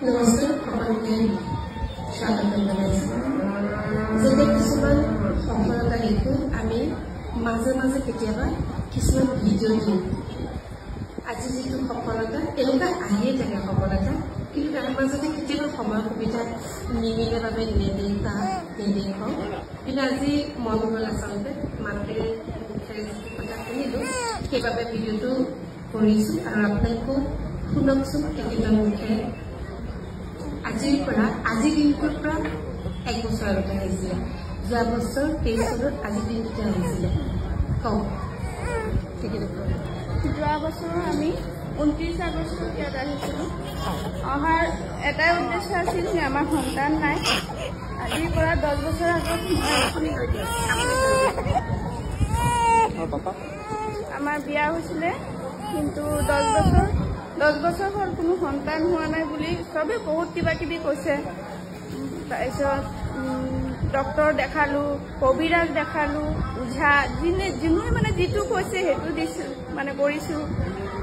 নমস্কাৰ, সকলোকে স্বাগতম জনাইছোঁ। যেতিয়া কিছুমান সফলতা দেখোঁ, আমি মাজে মাজে কেতিয়াবা কিছুমান ভিডিঅ' দিওঁ। আজি যিটো সফলতা, এনেকুৱা আহিয়ে থাকে সফলতা, কিন্তু তাৰ মাজতে কেতিয়াবা সময় সুবিধা নিমিলে বাবে নেদেখুৱাওঁ। কিন্তু আজি মন গ'ল, আচলতে মাতৃৰ মুখেৰে যিটো কথা শুনিলোঁ, সেইবাবে ভিডিঅ'টো কৰিছোঁ। আৰু আপোনালোকেও শুনকচোন তেখেতৰ মুখেৰে। আজিৰ পৰা, আজিৰ দিনটোৰ পৰা এক বছৰ আগতে আহিছিলে, যোৱা বছৰ 23 চনত আজিৰ দিনটোতে আহিছিলে। কওক তেখেতে। যোৱা বছৰ আমি 29 আগষ্টত ইয়াত আহিছিলোঁ। অহাৰ এটাই উদ্দেশ্য আছিল যে আমাৰ সন্তান নাই। আজিৰ পৰা 10 বছৰ আগত মই আমাৰ বিয়া হৈছিলে, কিন্তু 10 বছৰ হ'ল, কোনো সন্তান হোৱা নাই বুলি চবে বহুত কিবা কিবি কৈছে। তাৰপিছত ডক্তৰ দেখালোঁ, কবিৰাজ দেখালোঁ, ওজা, যোনে যোনে মানে যিটো কৈছে সেইটো দিছোঁ, মানে কৰিছোঁ।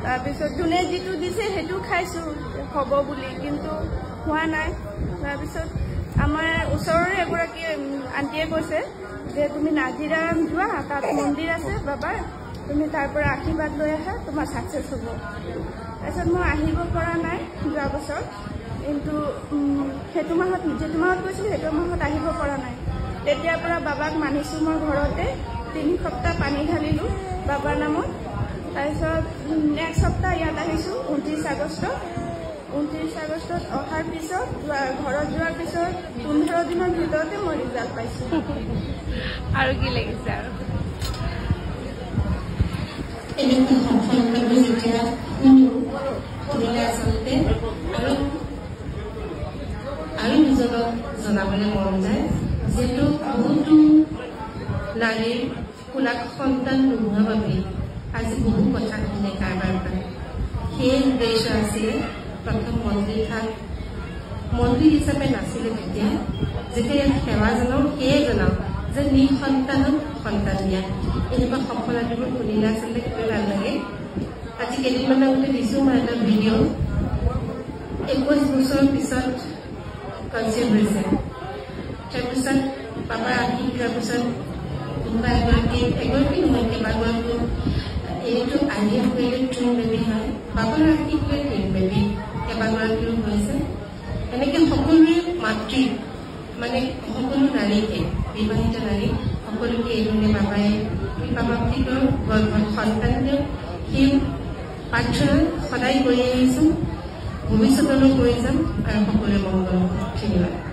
তাৰপিছত যোনে যিটো দিছে সেইটো খাইছোঁ হ'ব বুলি, কিন্তু হোৱা নাই। তাৰপিছত আমাৰ ওচৰৰে এগৰাকী আণ্টিয়ে কৈছে যে তুমি নাজিৰা যোৱা, তাত মন্দিৰ আছে বাবাৰ, তুমি তাৰ পৰা আশীৰ্বাদ লৈ আহা, তোমাৰ ছাকচেছ হ'ব। তাৰপিছত মই আহিব পৰা নাই যোৱা বছৰ, কিন্তু সেইটো মাহত, যিটো মাহত গৈছিলোঁ সেইটো মাহত আহিব পৰা নাই। তেতিয়াৰ পৰা বাবাক মানিছোঁ। মই ঘৰতে 3 সপ্তাহ পানী ঢালিলোঁ বাবাৰ নামত। তাৰপিছত নেক্সট সপ্তাহ ইয়াত আহিছোঁ 29 আগষ্ট। 29 আগষ্টত অহাৰ পিছত, ঘৰত যোৱাৰ পিছত 15 দিনৰ ভিতৰতে মই ৰিজাল্ট পাইছোঁ। আৰু কি লাগিছে? আৰু এনেকুৱা সফলতাবোৰ যেতিয়া শুনো, শুনিলে আচলতে আৰু দুজনক জনাবলৈ মন যায়। যিহেতু বহুতো নাৰীৰ কোলাত সন্তান নোহোৱা বাবে আজি বহু কথা শুনে কাৰোবাৰ পৰা। সেয়ে উদ্দেশ্য আছিলে প্ৰথম মন্দিৰ ভাগ মন্দিৰ হিচাপে নাছিলে তেতিয়া। যেতিয়া ইয়াত সেৱা জনাওঁ, সেয়ে জনাওঁ যে নিসন্তানক সন্তান দিয়া। এনেকুৱা সফলতাবোৰ শুনিলে আচলতে খুবেই ভাল লাগে। আজি কেইদিনমান আগতে দিছোঁ মই এটা ভিডিঅ', 21 বছৰৰ পিছত কনচিভ হৈছে। তাৰপিছত বাবাৰ আশীষ লোৱাৰ পিছত কোনোবা এগৰাকী, এগৰাকী নহয়, কেইবাগৰাকীও, এনেইতো আইভিএফ কৰিলে টুইন বেবী হয়, বাবাৰ আশীষ লৈ টুইন বেবী কেইবাগৰাকীও হৈছে। এনেকে সকলোৰে মাতৃ, মানে সকলো নাৰীকে, বিবাহিত নাৰী সকলোকে এইধৰণে বাবাই কৃপা প্ৰাপ্তি কৰক, গৰ্ভত সন্তান দিয়ক, সেই প্ৰাৰ্থনা সদায় কৰি আহিছোঁ, ভৱিষ্যতলৈ কৰি যাম আৰু সকলোৰে মংগল। ধন্যবাদ।